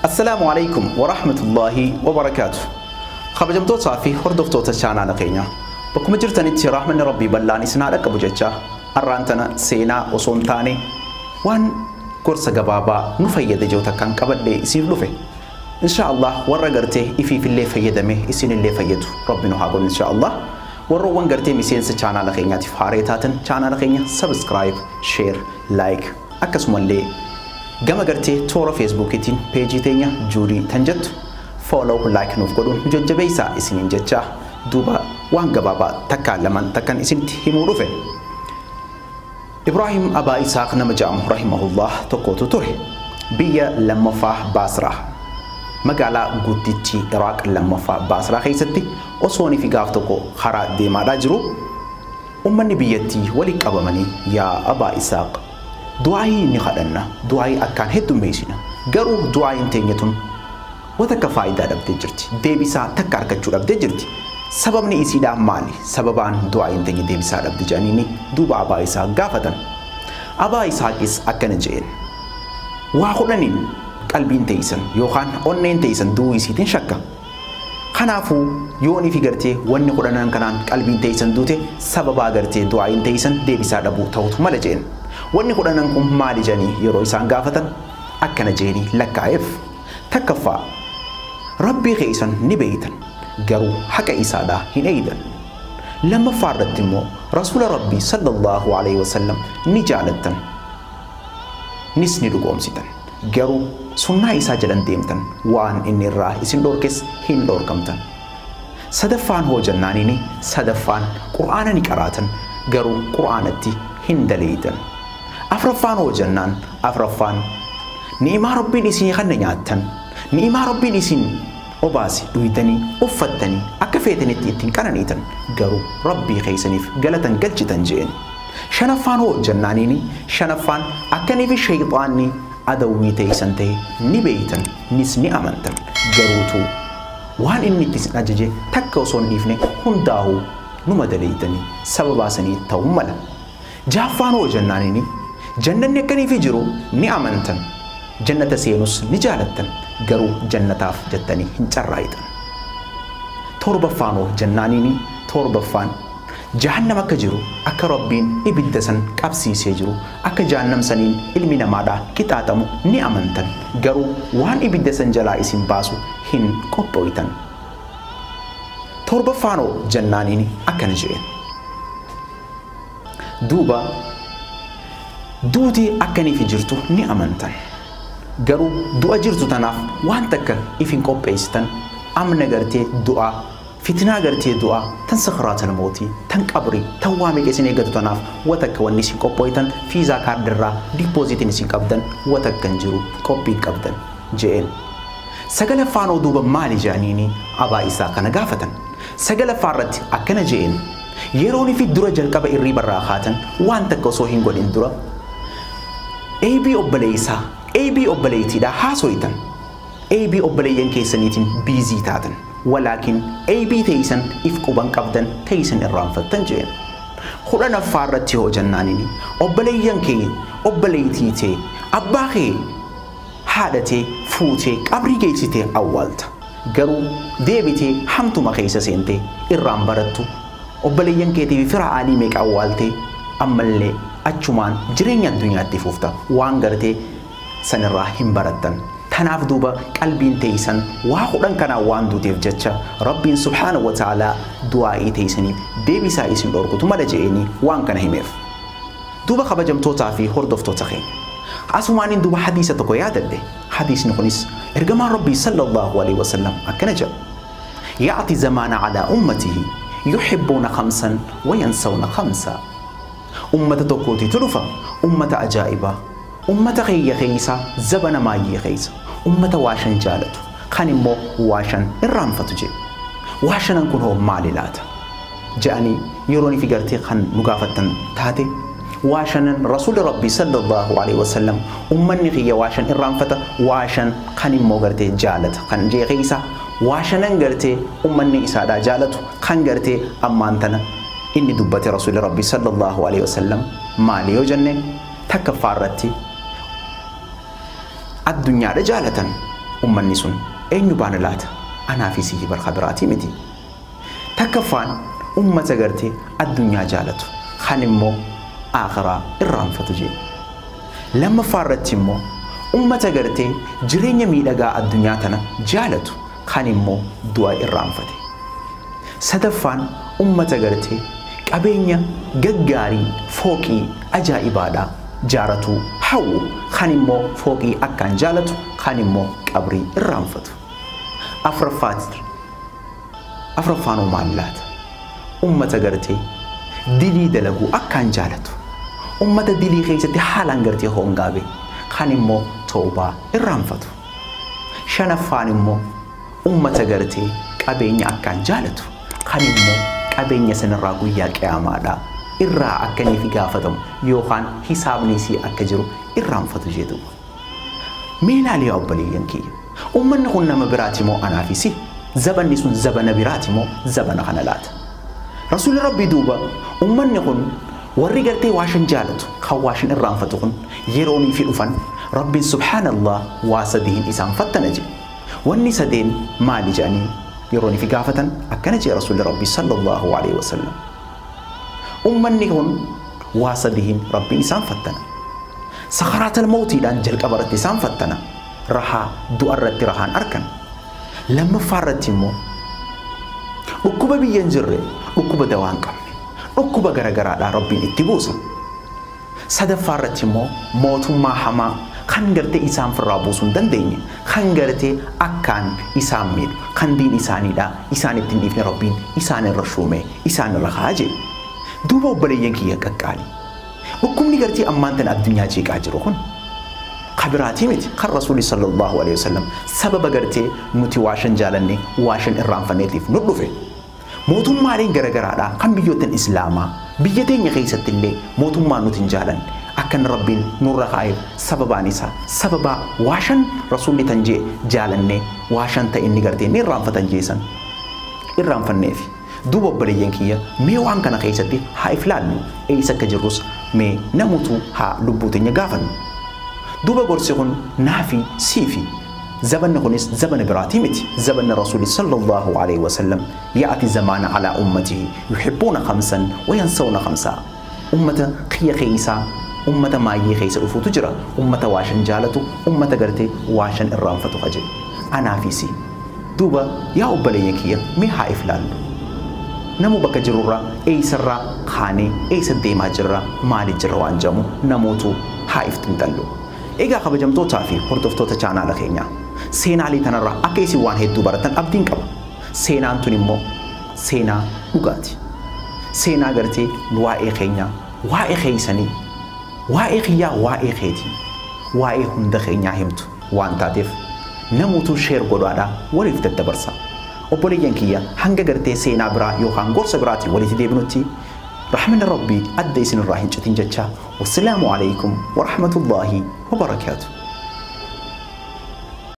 Assalaamu alaikum wa rahmatullahi wa barakaatuh. Kabajamtootaa fi hordoftoota chaanaala keenyaa. Bakkuma jirtanitti rahmanni Rabbii bal'aan isin haa dhaqqabu jecha har'aan tana seenaa osoo hin taane waan gorsa gabaabaa nu fayyada jiru takkaan qabadhee isiif dhufe. Insha Allah warra gartee ifiifillee fayyadame isinillee fayyadu Rabbi nu haa godhu insha Allah. Warroowwan gartee miseensa chaanaala keenyaatiif haaree taatan chaanaala keenya subscribe, share, like akkasumallee gama gartee toora Facebookiitiin peejii teenya Juudii tan jettu follow like nuuf godhuun nu jajjabeessaa isiniin jecha duuba waan gabaabaa takkaan lamaan takkan isinitti himuu dhufe. Ibraahim Abaa Isaaq nama jedhamu rahimahullah tokkotu ture. Biyya lammaffaa Baasraa magaalaa guddittii Iraaq lammaffaa Baasraa keessatti osoo fi gaaf tokko karaa deemaadhaa jiru ummanni biyyattii waliin qabamanii yaa Abaa Isaaq du'aayii ni kadhanna, du'aayii akkaan heddummeessina, garuu du'aayiin teenya tun watakka faayidaa dhabdee jirti, deebisaa takka argachuu dhabdee jirti. Sababni isiidhaa maali? Sababaan du'aayiin teenya deebisaa dhabde jedhaniini duuba Abaa Isaaq gaafatan. Abaa Isaaqis akkana je'een, waa kudhaniin qalbiin teessan yookaan onneen teessan du'uu isiitiin shakka. Kanaafuu yoonii fi gartee wanni kudhanan kanaan qalbiin teessan duute sababaa gartee du'aayiin teessan deebisaa dhabuu ta'utu mala je'een. Wanni kudhanan kun maali jedhanii yeroo isaan gaafatan akkana je'anii lakkaa'eef. Takkaffaa, Rabbii keessan ni beeytan garuu haqa isaadhaa hin eeydan. Lammaffaa irratti immoo Rasuula Rabbii sallallahu alaihi wasallam ni jaalattan nis ni dhugoomsitan garuu sunnaa isaa jalan deemtan waan inni irraa isin dhorkes hin dhorkamtan. Sadaffaan hoo jennaaniini sadaffaan Qur'aana ni qaraatan garuu Qur'aanatti hin daleeytan. Afraffaan hoo jennaan afraffaan ni'imaa Rabbiin isin kanna nyaattan, ni'imaa Rabbiin isin obaase dhuytanii uffattanii akka feetanitti ittiin qananiitan garuu Rabbii keessaniif galatan galchitan je'een. Shanaffaan hoo jennaaniini shanaffaan akkanii fi shayxaanni adawwii teessan ta'e ni beeytan nis ni amantan garuutu waan inni itti isin ajaje takka osoo hin dhiifne hundaa'uu numa daleeytanii sababaa sanii ta'uu mala. Jaaffaan hoo jennaaniini jannanni akkanii fi jiru ni amantan, jannata seenus ni jaalattan garuu jannataaf jettanii hin carraayitan. Torbaffaan hoo jennaaniini torbaffaan jahannam akka jiru akka Rabbiin ibidda san qabsiisee jiru akka jahannam saniin ilmi namaadhaa qixaaxamu ni amantan garuu waan ibidda san jalaa isin baasu hin qophooytan. Torbaffaan hoo jennaaniini akkana je'een. Duuba duuti akkaniif jirtu ni amantan garuu du'a jirtu tanaaf waan takka if hin qopheessitan amna gartee du'aa fitnaa gartee du'aa tan sakraatal mootii tan qabrii tan waa meeqa isin eeggatu tanaaf watakka wanni isin qophooytan fiizaa kaardirraa dippoozitiin isin qabdan watakka hin jiru qophii hin qabdan je'een. Sagalaffaan hoo duuba maali jedhaniini Abaa Isaa kana gaafatan. Sagalaffaa irratti akkana je'een, yeroon fi dura jalqaba irriibarraa kaatan waan takka osoo hin godhin dura eebii obboleessaa eebii obboleettiidhaa haasoytan, eebii obboleeyyan keessaniitiin biizii taatan, walaakin eebii teessan if quban qabdan teessan irraanfattan je'een. Kudhanaffaa irratti hoo jennaaniini obboleeyyan kee obboleettii tee abbaa kee haadha tee fuutee qabrii geessitee awwaalta garuu deebitee hamtuma keessa seentee irraan barattu obboleeyyan keetii fi fira aalii meeqa awwaaltee ammallee achumaan jireenya addunyaatti fufta waan gartee sanirraa hin barattan. Tanaaf duuba qalbiin teessan waa kudhan kanaan waan duuteef jecha Rabbiin subhaanahu wa ta'aalaa du'aa'ii teessaniif deebisaa isin dhorkutu mala je'eenii waan kana himeef. Duuba kabajamtootaa fi hordoftoota keenya. Asumaaniin duuba hadiisa tokko yaadadhe. Hadiisni kunis ergamaan Rabbii sallallahu alaihi wasallam akkana jedha. Ya'ti zamaana alaa ummatihi yuhibbuuna khamsan wa yansawna khamsa. Ummata tokkootitu dhufa, ummata ajaa'ibaa, ummata keeyya keessa zabana maayyee keessa, ummata waa shan jaalatu kan immoo waa shan irraanfatu jedhe. Waa shanan kun hoo maali laata? Je'anii yeroon fi gartee kan nu gaafattan taate waa shanan Rasuulli Rabbii sallallahu alaihi wasallam ummanni kiyya waa shan irraanfata waa shan kan immoo gartee jaalata kan jee keessa waa shanan gartee ummanni isaadhaa jaalatu kan gartee ammaan tana inni dubbate Rasuulli Rabbii sallallahu alaihi wasallam maali yoo jenne takkaffaa irratti addunyaadha jaalatan. Ummanni sun eenyu baana laata? Anaa fi sihii barka biraatii miti. Takkaffaan ummata gartee addunyaa jaalatu kan immoo akhiraa irraanfatu jee. Lammaffaa irratti immoo ummata gartee jireenya miidhagaa addunyaa tana jaalatu kan immoo du'a irraanfate. Sadaffaan ummata gartee qabeenya gaggaarii fooqii ajaa'ibaadhaa jaaratu hawwu kan immoo fooqii akkaan jaalatu kan immoo qabrii irraanfatu. Afraffaan maal laata? Ummata gartee dilii dalaguu akkaan jaalatu. Ummata dilii keessatti haalaan gartee hongaabe kan immoo toobaa irraanfatu. Shanaffaan immoo ummata gartee qabeenya akkaan jaalatu kan immoo qabeenya sanarraa guyyaa qiyaamaadhaa irraa akkaniif gaafatamu yookaan hisaabni isii akka jiru irraanfatu jedhu. Mee ilaalee obboleeyyan kiyya. Ummanni kun nama biraati moo anaafisi? Zabanni sun zabana biraati moo zabana kana laata? Rasuulli Rabbii duuba ummanni kun warri gartee waashan jaalatu kan waashan irraanfatu kun yeroonii fi dhufan Rabbiin subhaanallah waa sadiin isaan fattana jedhe. Wanni sadeen maali jedhanii yeroonii fi gaafatan akkana jedhe Rasuulli Rabbii sallallahu alaihi wasallam. Ummanni kun waa sadiin Rabbiin isaan fattana. Sakaraatal mawtiidhaan jalqaba irratti isaan fattana. Rahaa du'a irratti rahaan arkan. Lammaffaa irratti immoo dhukkuba biyya hin jirre, dhukkuba dawaa hin qabne, dhukkuba garagaraadhaa Rabbiin itti buusa. Sadaffaa irratti immoo mootummaa hamaa kan gartee isaan firraa buusuu hin dandeenye, kan gartee akkaan isaan miidhu, kan diin isaaniidhaa isaan ittiin dhiifne Rabbiin isaan irra shuume, isaan irra kaaje. Duuba obboleeyyan kiyya qaqqaali. Dhukkubni gartee ammaan tana addunyaa jeeqaa jiru kun kabiraatii miti kan Rasuulli sallallahu alaihi wasallam sababa gartee nuti waashan jaalanne waashan irraanfanneetiif nu dhufe. Mootummaaleen garagaraadhaa kan biyyoottan Islaamaa biyya teenya keessatti illee mootummaa nuti hin jaalanne akkan Rabbiin nurra kaa'eef sababaan isaa sababa waashan Rasuulli tan jee jaalanne waashan ta'e inni gartee ni irraanfatan jeesan irraanfanneefi. Duuba obboleeyyan kiyya mee waan kana keessatti haa iflaallu eessa akka jirrus mee namutu haa lubbuu teenya gaafannu. Duuba gorsi kun naafi siifi zabanni kunis zabana biraatii miti. Zabanni Rasuuli sallallahu alaihi wasallam yaa'ati zamaana alaa ummatihi yuhibbuuna khamsan wa yansawna khamsaa. Ummata kiyya keessaa ummata maayyee keessa dhufuutu jira. Ummata waashan jaalatu, ummata gartee waashan irraanfatu kaje. Anaafisi. Duuba yaa obboleeyyan kiyya mee haa iflaallu. Namu bakka jirurraa eessarraa kaanee eessa deemaa jirra maali jirra waan jedhamu namootu haa iftinxallu. Egaa kabajamtootaa fi hordoftoota chaanaala keenyaa seenaalee tanarraa akka isin waan hedduu baratan abdiin qaba. Seenaan tun immoo seenaa dhugaati. Seenaa gartee waa'ee keenyaa, waa'ee keessanii, waa'ee kiyyaa, waa'ee keetii, waa'ee hunda keenyaa himtu waan taateef namoota sheer godhaadhaa waliif daddabarsa. Obboleeyyan kiyya hanga gartee seenaa biraa yookaan gorsa biraatiin walitti deebinutti rahmanni Rabbii adda isinirraa hin citin jechaa. Wassalaamu alaikum warahmatullaahi wabarakaatu.